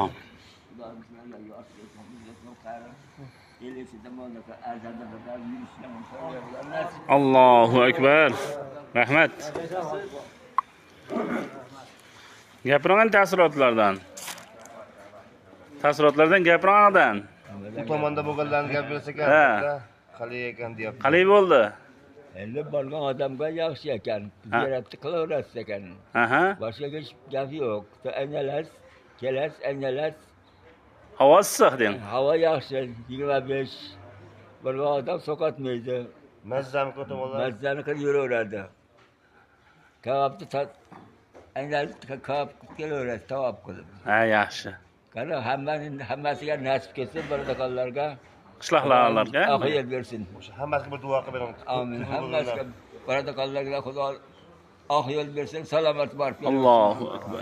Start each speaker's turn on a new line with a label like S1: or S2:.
S1: Amin. Allohu akbar. Rahmat. Gapiring taassurotlardan. Taassurotlardan gapiring anadan.
S2: U tomonda bo'lganlarni gapirsa ekan, qalay ekan deyapti.
S1: Qalay bo'ldi?
S3: Endi borgan odamga yaxshi ekan. Ziyoratni qilaverasiz ekan.
S1: Aha.
S3: Boshqa hech gap yo'q. Aynalas, kelas, aynalas.
S1: Havo issiq deng.
S3: Havo yaxshi, 25. Borgan odam sokatmaydi.
S2: Mazzani qilib oladi.
S3: Mazzani qilib yuraveradi. Kavobni aylanib kavob qilib kelaveradi, tavob qilib.
S1: Ha, yaxshi.
S3: Qani hammasiga nasib kelsin, birodarlarga.
S1: Qishloqlarga
S3: oxir bersin.
S2: O'sha hammasiga bir duo qilib bering.
S3: Amin. Hammasiga birodarlarga Xudo oq yo'l bersin, salomat borib.
S1: Allohu akbar.